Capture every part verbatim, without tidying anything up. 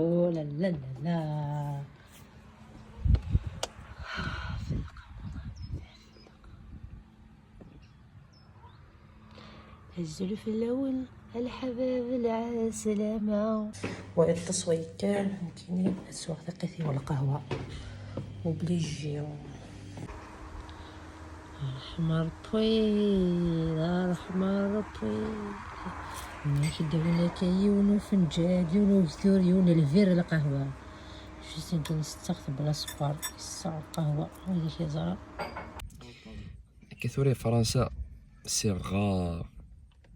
Oh là là là là. Azul fell-awen, a leḥbab, lɛeslama. Wa iṭṭes wa yekker, nekkini ad sweɣ tiqit-iw n lqahwa. Obligé. Ṛṛeḥma Ṛebbi, ṛṛeḥma Ṛebbi. Nnak-d awin akka yiwen ufenǧal, yiwen ugtur, yiwen lbir lqahwa. Juste nekk nsettaɣ-t bla sskeṛ, yesseɣ lqahwa, wid i k-yeẓran. Akka tura i Fransa, c'est rare.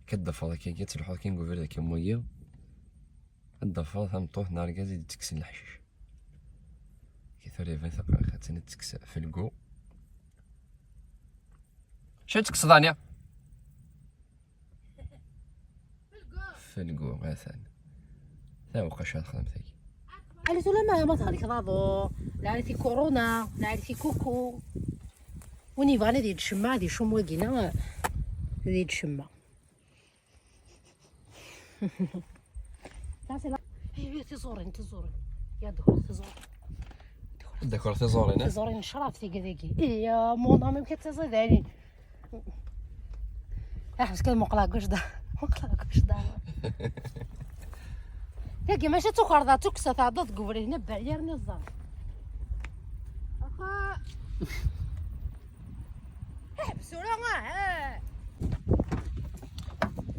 Akka d-tafeḍ akka, akka telḥuḍ kan deg ubrid akka am wagi. Ad d-tafeḍ tameṭṭut neɣ argaz i d-ittekksen leḥcic. Akka tura iban taqraqat-nni tettekkes felgu. Acu tekkseḍ, Anya? Felgu, atan. Taweqqac ad texdem tagi. Ala tura ma, ma teɣli aḍu, la ti corona, la ti kuku. Win yebɣan ad yeǧǧ ccemma, ad icum wagina, ad yeǧǧ ccemma. Ay, tiẓurin, tiẓurin. Ya ddekor, tiẓurin. Ddekor tiẓurin, eh? Tiẓurin n ccrab tigi dagi. Iya, mon ami, amek ad tiẓidanin. Aḥbes kan, muqleɣ guc da. Muqleɣ guc da. Tagi mačči d tukerḍa, d tukksa tɛeddaḍ deg ubrid, nebber yerni ẓẓer. Axa. Ḥbes tura, ah.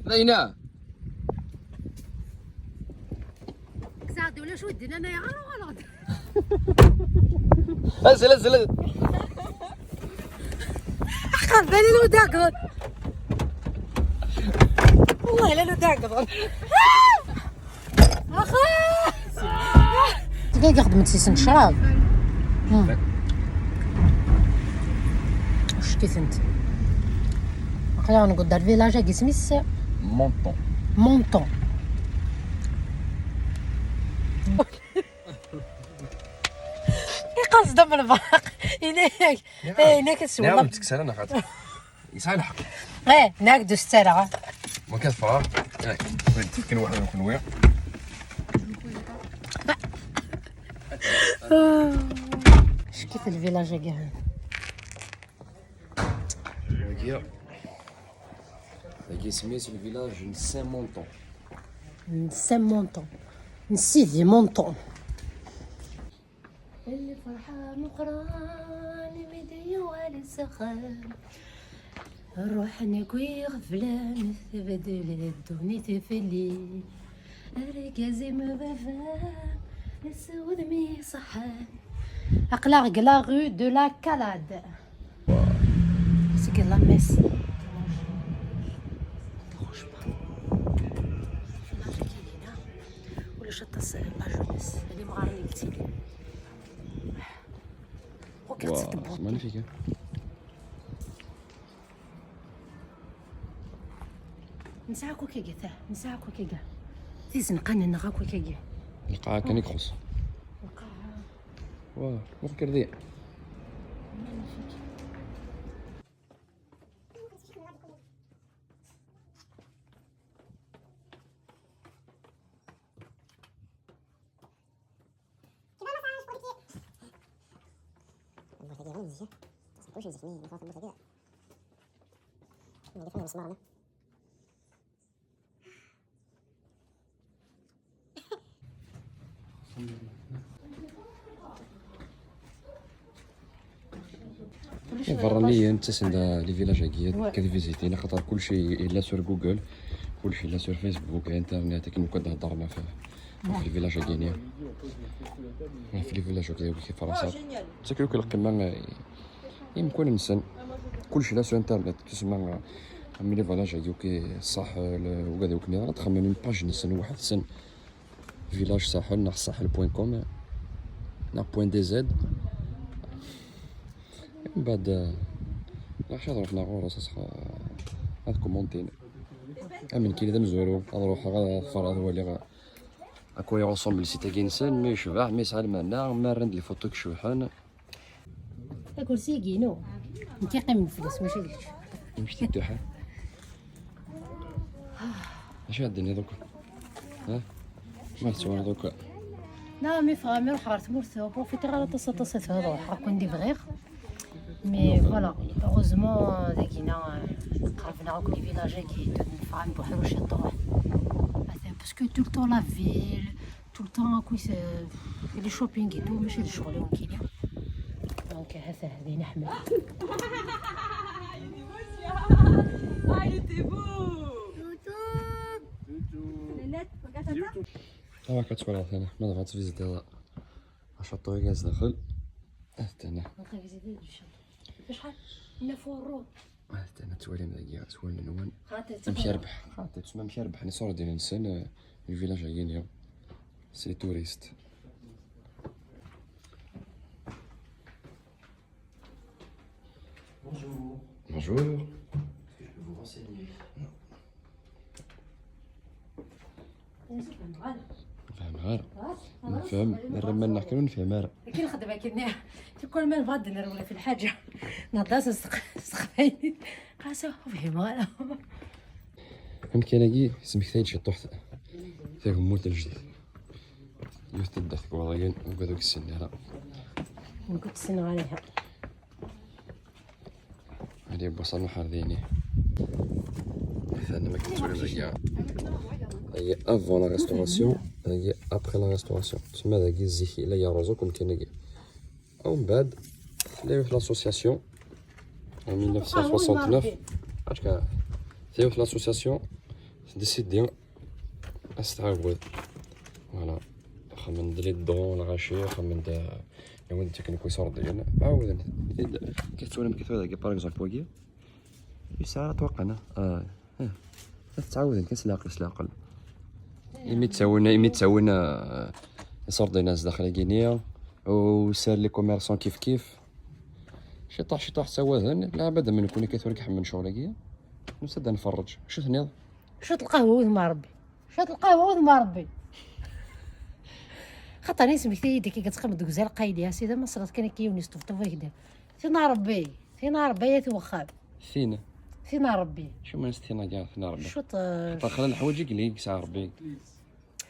Dayna. Kkseɣ-d ulac wi d-yennan ayɣer uɣaleɣ-d. Azzel, azzel, azzel. Aqerban-inu d aɛegḍen. Wallahi la d aɛegḍen. Axa! Tagi xedment s isem n ccrab. Hmm. Ckitent. Aql-aɣ nqeddar village-agi isem-is Monton. Monton. Iqas-d am lberq. Inak. Eh, inak ad ur swellam. Ur ttekkes ara neɣ xaṭi. Yesɛa lḥeqq. Eh, nag d ustara. Ma kan tefra. Eh, wen tefkin waḥed n kenwi. Ckit lvillage-agi. Wagi. Wagi isem-is lvillage n Saint-Monton. N Saint-Monton. N Sidi Monton. Lferḥ meqqren mi d-yuɣal s axxam. Ruḥen akk iɣeblan, tbeddel ddunit fell-i. Argaz-im baba-m, s wudem iṣeḥḥan. Aql-aɣ deg la rue de la Calade. Seg la messe. Ulac aṭas la jeunesse, d imɣaren i yettilin. Ɣukiɣ-tt tewwurt. Magnifique, hein? Nesɛa akk akkagi, ta, nesɛa akk akkagi. Tizenqan-nneɣ akk akkagi. Lqaɛa kan i ixuṣṣ. Lqaɛa. Wa, ur kerdi. Magnifique. Iberraniyen ttasen-d les villages-agi ad vizitin, axaṭer kulci yella sur Google, kulci yella sur Facebook, internet, akken akk ad d-heddren ɣef, ɣef les villages-agi-nni. Ɣef les villages akk deg Fransa. Ttaken akk lqima i, i yimekkunen-nsen. Kulci yella sur internet, tusemma am les villages-agi akk, ṣṣaḥel, ugad akk nniḍen, ad xemmen une page-nsen weḥd-sen. Village Saḥel neɣ saḥel point com neɣ point D Z. Mbeɛd, eh, ɣac ad ruḥen ɣur-s, as-, ad kumuntin. Am nekkini d amezwaru, ad ruḥeɣ ad ḍfeṛ, ad waliɣ à quoi il ressemble le site-agi-nsen, ma yecbeḥ, ma yesɛa lmeɛna, ma rran-d les photos i icebḥen. Akersi-agi-inu. Nekk i yeqqimen fell-as, mačči d kečč. Amek tedduḥ, ha? Acu ad d-tiniḍ akk? Ha? Ma tettwaliḍ akk? لا، مي فغا مي روح غير تمورت، بروفيتي غير طاسة طاسة هذا روح كون دي بغيغ. مي فوالا، اوغوزمون داكينا قربنا غوك لي فيلاج كي نفهم بوحروش يطوح. باسكو تو طون لا فيل، تو طون كويس، لي شوبينغ اي تو ماشي الشغل يمكن. دونك هذا هذه نحمل. Ah, il était beau. Toutou. Toutou. Les lettres, regarde ça. ها كتولى ثاني ما بغات فيزيتي لا. شطوي كاز داخل. اه تانا. غتفيزيتي دو شطو. شحال؟ نفورو. اه تانا توالي مداقيا سوال نوان. خاطر مشي ربح. خاطر تسمى مشي ربح نصور ديال الانسان. الفيلاج عيانيا. سي توریست. Bonjour. Bonjour. Est-ce que je peux vous renseigner? Non. فاهم غير. نفهم الرمان نحكي ونفهم غير. كي نخدم كي كل ما نبغى ندير ولا في الحاجه. نهضر سق سق. قاسه فهم غير. يمكن اجي سمك تاج شطوح. فيهم موت الجديد. يوث الدخك والله وقدوك السنه. نقول تسنى عليها. هادي بصل محار ديني. ثاني ما كنتش ولا مزيان. هي افون لا ريستوراسيون، هي ابخي لا ريستوراسيون. تسمى هذا كي الزيكي لا يا روزو كوم كان كي. او من بعد لا يوث لاسوسياسيون. ألف وتسعمية وستة وستين. عرفت كا لا يوث لاسوسياسيون. ديسيدي. استعاود. فوالا. خمن دلي الدون الغاشي، خمن دا. يا ولد تكنيك ويصور ديالنا. عاود. كيتسوى كيتسوى داك باغ اكزومبل واقي. يسعى اتوقع انا. اه. اه. تعاود كاس لاقل سلاقل. يمي تساوينا يمي تساوينا. آه، يصور دي ناس داخل كينيا. وسال لي كوميرسون كيف كيف. شي طاح شي طاح سوا ذن لا بدا من كوني كيتورك حمن شغل كي. نسد نفرج شو ثنيض. شوط القهوة وذ ما ربي. شوط القهوة وذ ما ربي. خاطر أنا سميتي يدك كتقيم دوك زال قايد يا سيدي ما صرات كان كي يونس طفطف هكذا. ثينا ربي. ثينا ربي يا توخاب. ثينا. ثينا ربي. شو من ثينا كاع ثينا ربي. شوط، آه، خاطر خلال الحوايج اللي يكسع ربي.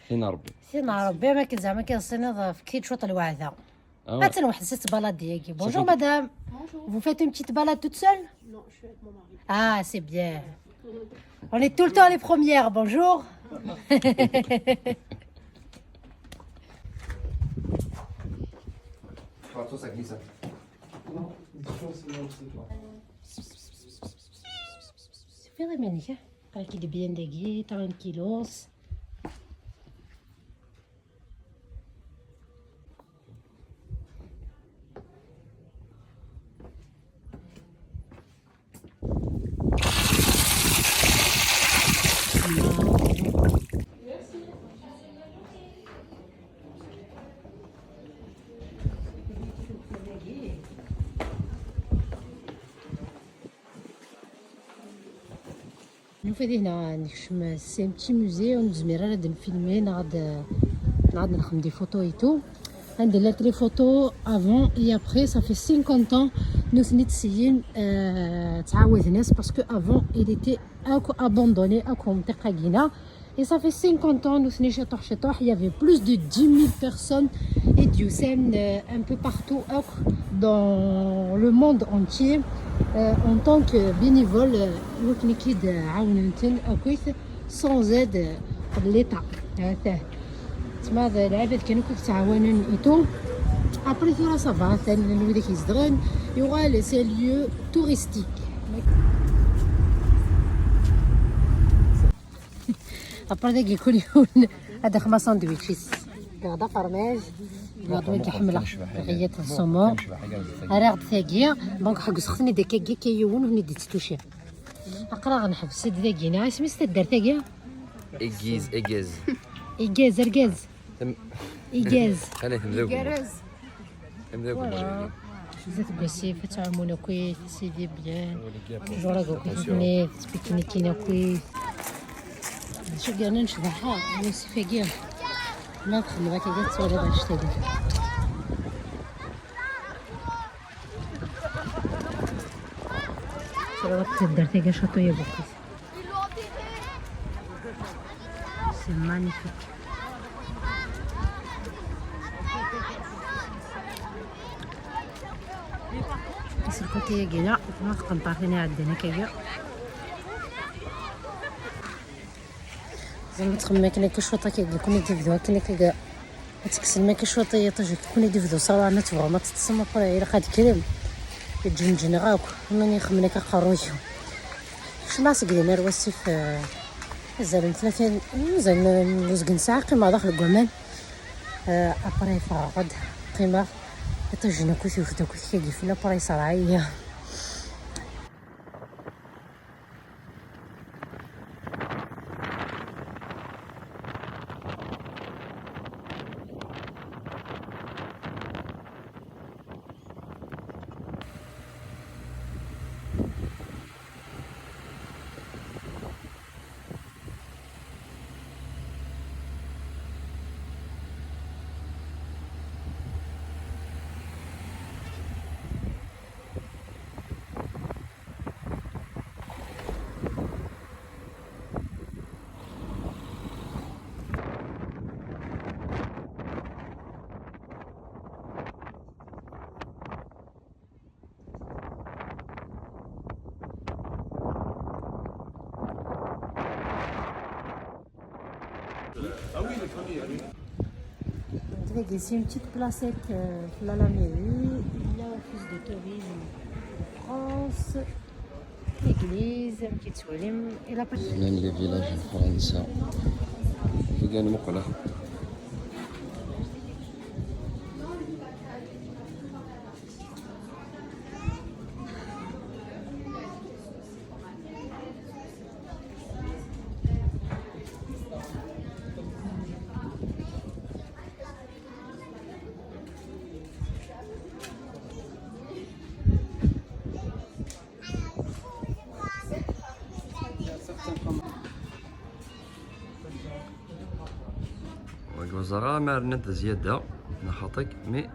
ثينا ربي. ثينا ربي ما كان زعما كان الصيني ضاف كي تشوط الوعدة. Ah ouais. Attends, c'est balade. Bonjour madame. Bonjour. Vous faites une petite balade toute seule? Non, je suis avec mon mari. Ah, c'est bien. On est tout le temps les premières. Bonjour. Partout ça glisse. C'est bien, les gars. Tranquillos. نوفا دي هنا نكشم سي ان بتي موزي ونزمير راه نفيلمي نغد نغد نخدم دي فوتو اي تو. عندي لي تري فوتو افون اي ابري صافي سينكونت اون. نوثني تسيين آه تعاود ناس باسكو افون ايليتي اكو ابوندوني اكو منطقه كينا. Et ça fait cinquante ans نوثني شطوح شطوح. Il y avait plus de dix mille personnes et du Seine, euh, un peu partout, euh, dans le monde entier, euh, en tant que bénévole, euh, وكني كيد عاونتن أكويت sans aide, euh, de l'État. هذا تسمى هذا العباد كانوا كيف تعاونون et tout. Après ثورة صافا ثاني لأن ويدك يزدغن يغال c'est un lieu touristique. ابار داكي كل يوم هذا خمس ساندويتشيس. هذا فرماج. هذا وين كيحمل غيات السومو. راه غد ثاقيه. دونك حق سخني داك كي كيون هني ديت توشي. اقرا غنحبس داكينا اسمي ستدار ثاقيه. ايجيز ايجيز. ايجاز ارجاز. تم. ايجاز. خلينا نبداو. ايجاز. نبداو. Voilà. زيت بسيف تعمونا كويت سيدي بيان. جورا كويت نيت بيكنيكينا كويت. شو قالنا نشبحها من سفاقية. ما تخلي باكي قالت ولا باش تدير. شو قالت تدار تيجا شاطوية بوكيت. C'est magnifique. Lkuti-agi-na, ma tqenṭaṛtin iɛeddan akka-agi. Zama txemmem akken akka cwiṭ akka, akken i d-ibdu akken akka. Ad tekksem akka cwiṭ i yiṭij, akken i d-ibdu ṣṣawa, ma tebɣum ad teṭṭsem, après ilaq ad tkrem. Yeǧǧenǧen akk, aman ixemmen akka aqerruy-iw. Kecmeɣ seg din ar wasif, eh, azal n tlatin, azal n uzgen ssaɛa qqimeɣ daxel n waman. Eh, après ffɣeɣ-d, qqimeɣ. Iṭij-nni akk yufa-d akk kif fell-i, après yeṣreɛ-iyi. Dagi c'est une petite placette, euh, la, la mairie, il y a office de tourisme en France, l'église, un petit solim, et la... Même les villages en France, ça. Regarde, mon collègue. Ur ẓriɣ ma rnant zzyada neɣ xaṭi, mais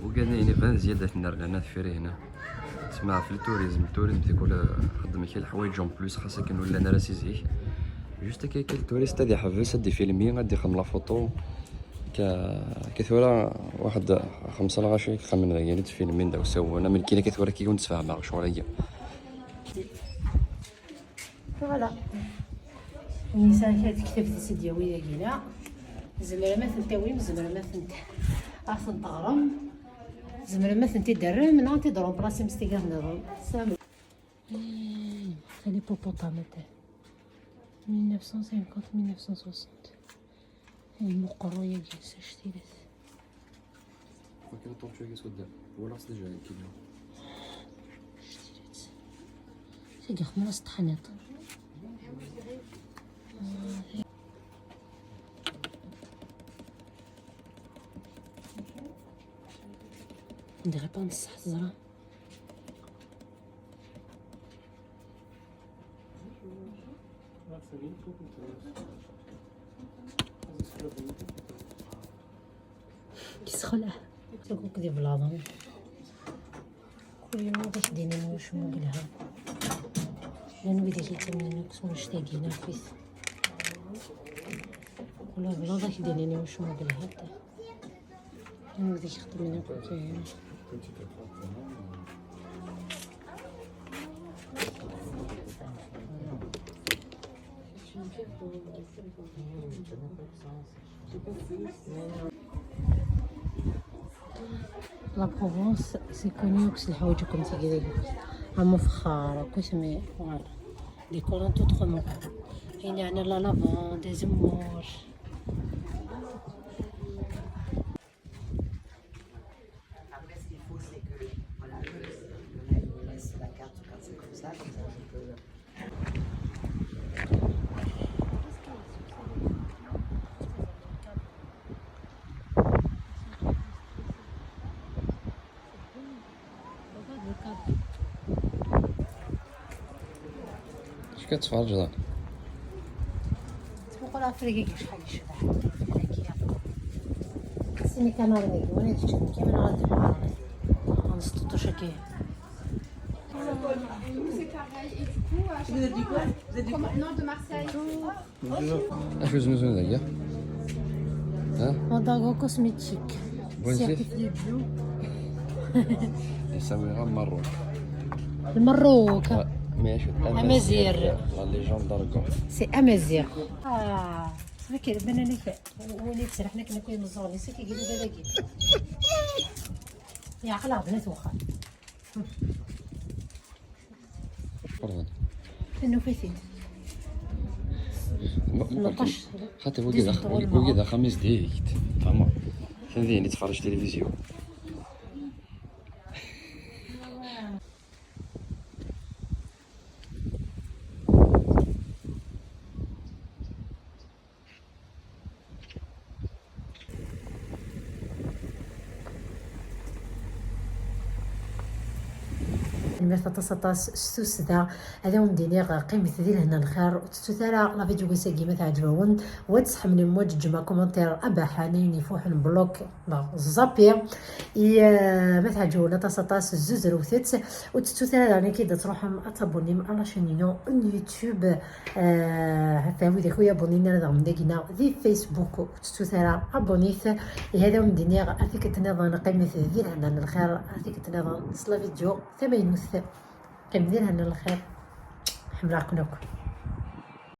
ugaden-nni iban zzyada ten-rnan deffir-i hna. Tesmeɛfel turizm, turizm tikkul xeddmen kra leḥwayeǧ en plus, xas akken ur llan ara si zik. Juste akka, akka lturist ad iḥbes, ad ifilmi, ad ixdem la photo. Ka, ka tura waḥed xemsa lɣaci xemmen dagi, ad ttfilmin da usawen, am nekkini akka tura kif ur d-sfehmeɣ ccɣel-agi. Voilà. Nisa, kra tektabt i s-d-yawi dagi-na. Tzemrem ad tent-tawim, tzemrem ad tent-, ad tent-teɣrem. Tzemrem ad tent-id-terrem, neɣ ad tent-id-remplacem s tigad nniḍen. Sam-, eh, xali puputama ta. Mille neuf cent cinquante, mille neuf cent soixante. Ay, meqqer wayagi, s actilet. Fakken tortue-agi s wadda. Walaɣ-tt déjà, killa. Actilet. Tagi xemra s tḥaniṭ. Dɣa pa nṣeḥ teẓra. Yesxelɛ. Akk di belaḍen. Kul yiwen ad ak-d-inin wacemma deg lha. Llan wid i k-yettamnen akk s wanect-agi, naf-it. Kul ablaḍ ad ak-d-inin wacemma deg lha. Llan wid i k-ixeddmen akk, eh. La Provence, c'est connu akk s leḥwayeǧ akk n tigi dagi. Am ufexxar, akk isem-, voilà. Décorant autrement. Ayen yeɛni la lavande, azemmur. Après, ce qu'il faut, c'est que, voilà, le, le mec me laisse la carte quand c'est comme ça, comme ça, je peux... Acu ka tettferǧeḍ? Ttmuqul ɣef wigi-agi, acḥal yecbeḥ. Sin ikamaren-agi, win ad yeččen kamel ɣer d-, ɣer d-, ɣer d-, ɣer d-, ɣer d-, Vous, c'est pareil. Et du coup, à chaque fois, non, de Marseille. Acu znuzuyen dagi? Ha? Madago cosmétique. Bon, certifié bio. Yessawi ɣer Merruk. Lmerruk. Mais je suis Amazir. La légende d'Argon. C'est Amazir. Ah, c'est vrai que le banana fait. وين يتسرح هناك ناكل مزورني سكي يقولوا هذاكي. يا عقل عبنات وخا. Pardon. انه فاتين. Ma- ma- نطش. خاطر وقيلا وقيلا خميس ديت. تمام. هذه اللي تفرج تلفزيون. Tanemmirt aṭas aṭas s tussda. Ad awen-d-iniɣ qqimet di lehna lxir, ur tettut ara la vidéo ass-agi ma teɛǧeb-awen, u ad tḥemmlem, wa ǧeǧǧem akumentaṛ abaḥan, ayen ifuḥen bloc neɣ zapi. I, eh, ma teɛǧeb-awen aṭas aṭas, zuzrewt-tt, ur tettut ara daɣen akka i d-truḥem ad tabunnim à la chaîne-inu n YouTube. Eh, ata widak ur yabunnin ara daɣen dagi-neɣ di Facebook, ur tettut ara abunit. Ihi ad awen-d-iniɣ ar tikkelt nniḍen, qqimet di lehna n lxir, ar tikkelt nniḍen s la vidéo tamaynut. Qqim di lehna n lxir. Ḥemmleɣ-ken akk.